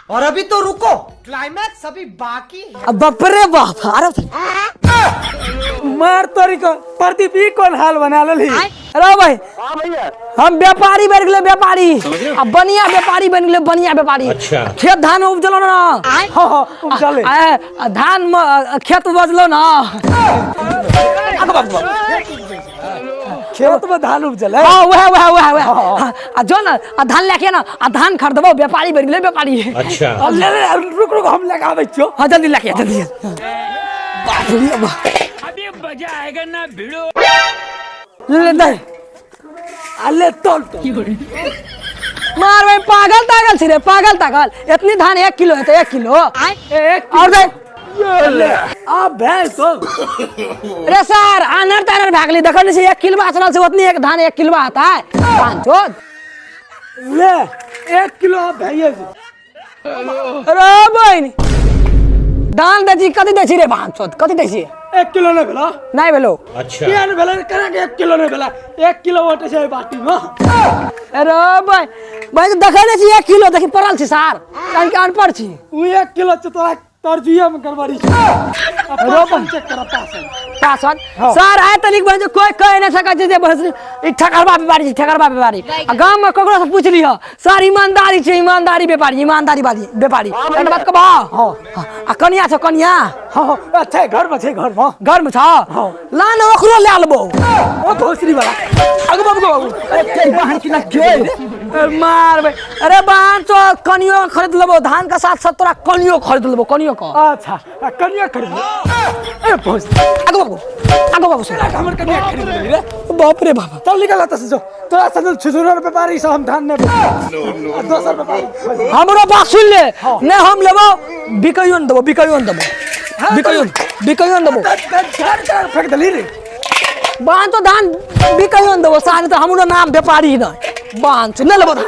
और अभी तो रुको, क्लाइमैक्स अभी बाकी है। अब बाप रे बाप, अरे मार तोरी को प्रदीप, ई कोन हाल बना लेली? अरे भाई, हम व्यापारी बन गेले व्यापारी, अब बनिया व्यापारी बन गेले, बनिया व्यापारी। अच्छा। खेत धान उपजलो ना? हाँ हाँ उपजले। आ, धान म, खेत उपजलो ना? अगो बाप बाप। खेत में धान उपजले? हाँ, वह वह वह वह। हाँ, आ जो ना, आ धान लेके ना, आ धान खरीदबो, व्यापारी बन गेले व्यापारी। अच्छा। आ, ले ले, रुक रुक, हम लगाबै छियो। हाँ, जल्दी लेके आ, जल्दी। बाप रे बाप। अभी मजा आएगा ना भिड़ो। ले ले दे। आ ले, तोल तोल। मार भाई, पागल तागल छी रे, पागल तागल? इतनी धान 1 किलो है तो 1 किलो। एक और दे। ये ले, आ भैंस तो। रे सर, आनर तानर भागली? देखो नहीं, 1 किलो चलल से उतनी एक धान 1 किलो आता है पाँच चोद। ले, 1 किलो आ भैंस। अरे बहिन, दान दै छी, कथी दै छी रे? भान चोद, कथी दै छी? 1 किलो नहीं भेला? नहीं भेलो। अच्छा। किया नहीं भेला? केना के 1 किलो नहीं भेला? 1 किलो बाटे छै बाटी में। अरे भाई भाई, देखै नहीं छी 1 किलो? देखी पड़ल छी सार, कारण कि अनपढ़ छी। उ 1 किलो छै, तोरा तरजुए में गड़बड़ी छै। आ पासन चेक कर, पासन। पासन? हाँ। सर, आइ तनिक बहन जो कोई कह नहीं सकै छै जे बस ई ठकरबा व्यापारी छै, ठकरबा व्यापारी। आ गाम में ककरो से पूछ लिह सर, ईमानदारी छै, ईमानदारी व्यापारी, ईमानदारी वाली व्यापारी। एकटा बात कहबह? हाँ। आ कनिया छौ, कनिया? हाँ हाँ अच्छा, घर में छै, घर में। घर में छ? हाँ। ला ने, ओकरो लए लेबो। ओ भोसड़ी वाला। आगू बाबू, बाबू। अरे बहन की ना के। मार बे, अरे बहन तो कनियो खरीद लेबो, धान के साथ साथ तोरा कनियो खरीद लेबो, कनियो का। अच्छा, आ कनिया खरीद ले। ए भोसड़ी। आगू बाबू, आगू बाबू, सुन। हमर कनिया खरीद ले रे। बाप रे बाप। चल, निकल आता से जो। तोरा सन छुछुरर व्यापारी से हम धान नहीं बेचब। आ दोसर व्यापारी। हमरो बात सुन ले, नहीं हम लेबो, बिकैयो न देबो, बिकैयो न देबो, बिकैयो बिकैयो न देबो। धान केना फेंक देली रे? बान तो धान बिकैयो न देबो सारे, तो हमरो नाम व्यापारी नहीं। बान तो नहीं लेबो धान।